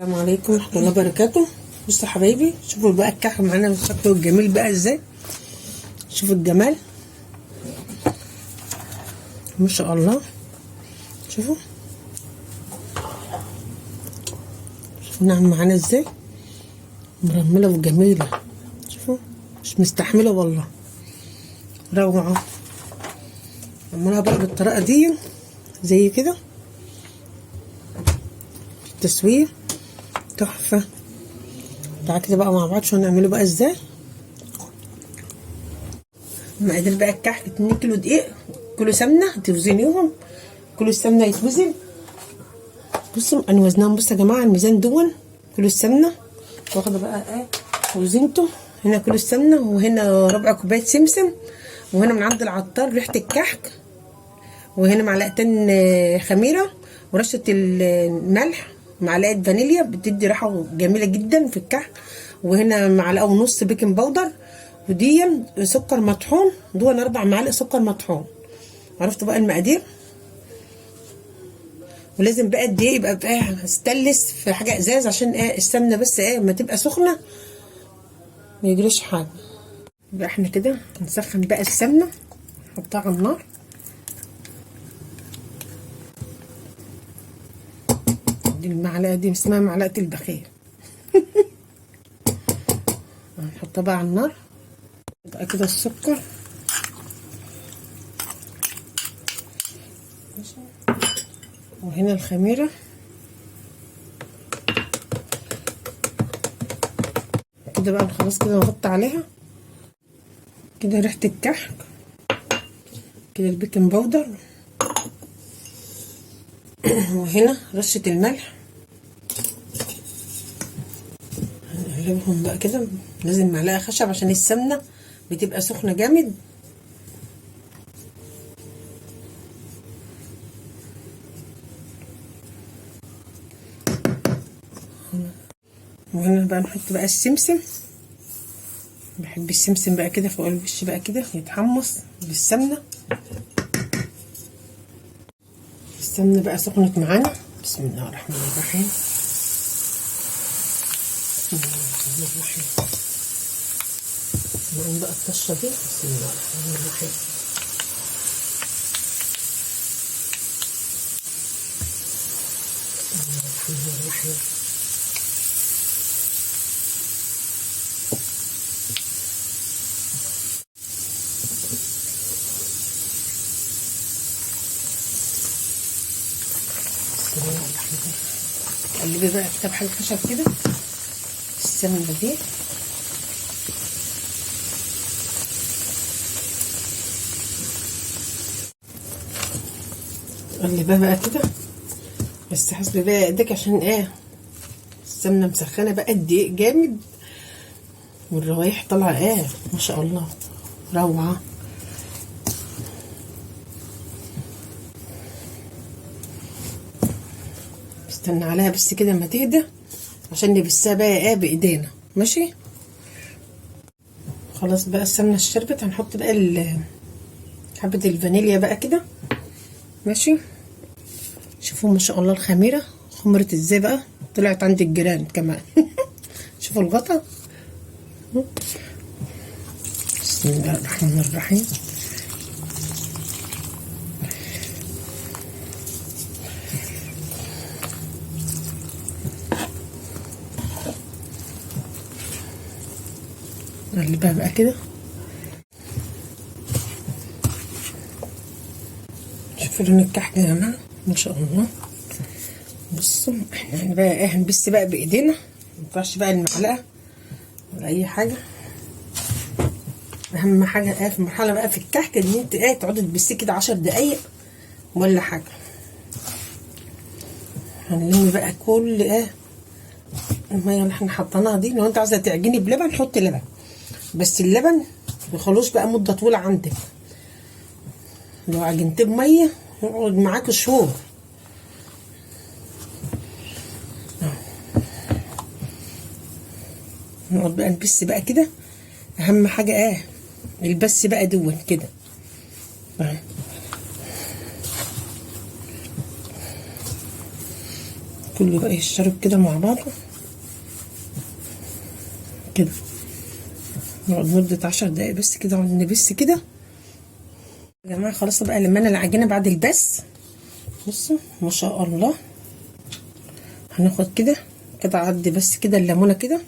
السلام عليكم ورحمة الله وبركاته. بصوا يا حبايبي، شوفوا بقى الكحك معانا شكله الجميل بقى ازاي. شوفوا الجمال ما شاء الله. شوفوا شوفوا نعم معانا ازاي، مرمله وجميلة. شوفوا مش مستحمله والله، روعه. عملها بقى بالطريقة دي زي كده، التسوية تحفة. تعالى كده بقى مع بعض شو هنعمله بقى ازاي. مقادير بقى الكحك 2 كيلو دقيق، كيلو سمنه توزنيهم، كيلو السمنة يتوزن. بصوا انا وزناهم، بصوا يا جماعة الميزان دون كيلو السمنة واخده بقى ايه وزنته. هنا كيلو السمنة، وهنا ربع كوباية سمسم، وهنا من عند العطار ريحه الكحك، وهنا معلقتين خميره، ورشه الملح، معلقه فانيليا بتدي ريحه جميلة جدا في الكحك، وهنا معلقه ونص baking powder، ودي سكر مطحون، دول 4 معالق سكر مطحون. عرفتوا بقى المقادير؟ ولازم بقى الدقيق يبقى ستانلس في حاجة ازاز، عشان ايه السمنة بس ايه ما تبقى سخنة ما يجريش حاجة. يبقى احنا كده هنسخن بقى السمنة، نحطها على النار. دي المعلقة دي اسمها معلقه البخيل. هنحطها بقى على النار. بقى كده السكر، وهنا الخميره كده بقى. خلاص كده نغطي عليها كده. ريحه الكحك كده، ال baking powder، وهنا رشه الملح. هنقلبهم بقى كده. لازم معلقه خشب عشان السمنة بتبقى سخنة جامد. وهنا بقى نحط بقى السمسم. بحب السمسم بقى كده فوق الوش بقى كده يتحمص بالسمنه. السمنة بقى سخنت معانا. بسم الله الرحمن الرحيم. بسم الله الرحمن الرحيم. نقوم بقى الطشه دي. بسم الله الرحمن الرحيم. بسم الله الرحمن الرحيم. بسم الله الرحمن الرحيم. تقلبي بقى كده بحاجة خشب كده السمنة دي. قلبها بقى كده، بس حسبي بقى ايدك عشان ايه السمنة مسخنه بقى الدقيق جامد، والروايح طالعه ايه ما شاء الله روعه. استنى عليها بس كده ما تهدى عشان نبسها بقى ايه بايدينا. ماشي خلاص بقى السمنة الشربت. هنحط بقى حبه الفانيليا بقى كده. ماشي. شوفوا ما شاء الله الخميره خمرت ازاي بقى، طلعت عند الجيران كمان. شوفوا الغطا. بسم الله الرحمن الرحيم. نقلبها بقى كده. شوفوا لون الكحك يا جماعة ما شاء الله. بصوا احنا بقى ايه هنبس بقى بايدينا، مينفعش بقى المعلقة ولا اي حاجة. اهم حاجة ايه في المرحلة بقى في الكحك ان انت ايه تقعدي تبسيه كده 10 دقايق ولا حاجة. هنلم بقى كل ايه المية اللي احنا حطيناها دي. لو انت عايزه تعجني بلبن حطي لبن، بس اللبن ما يخلوش بقى مده طويلة عندك. لو عجنتيه بميه يقعد معاك شهور. نقعد بقى نبس بقى كده. اهم حاجة ايه البس بقى دون كده. كله بقى يشرب كده مع بعضه كده. نقعد مدة 10 دقايق بس كده، نقعد نبس كده يا جماعة. خلاص بقى لمينا العجينة بعد البس. بصوا ما شاء الله. هناخد كده كده عد بس كده الليمونة كده.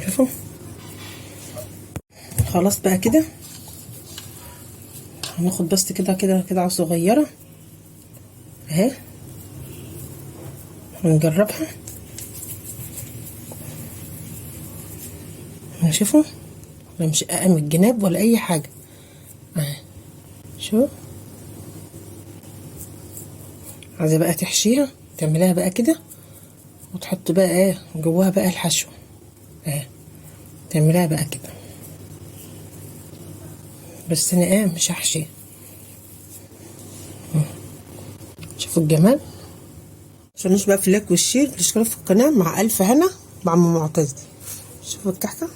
شوفوا خلاص بقى كده. هناخد بس كده كده كده صغيرة اهي، هنجربها نشوفوا ولا مشققة من الجناب ولا اي حاجة اهي. شوف عايزة بقى تحشيها، تعمليها بقى كده وتحط بقى ايه جواها بقى الحشو اهي، تعمليها بقى كده. بس انا ايه مش هحشي. شوفوا الجمال. متنسوش بقى في ال like وال share والاشتراك في القناة. مع ألف هنا مع أم معتز. شوفوا الكحكة.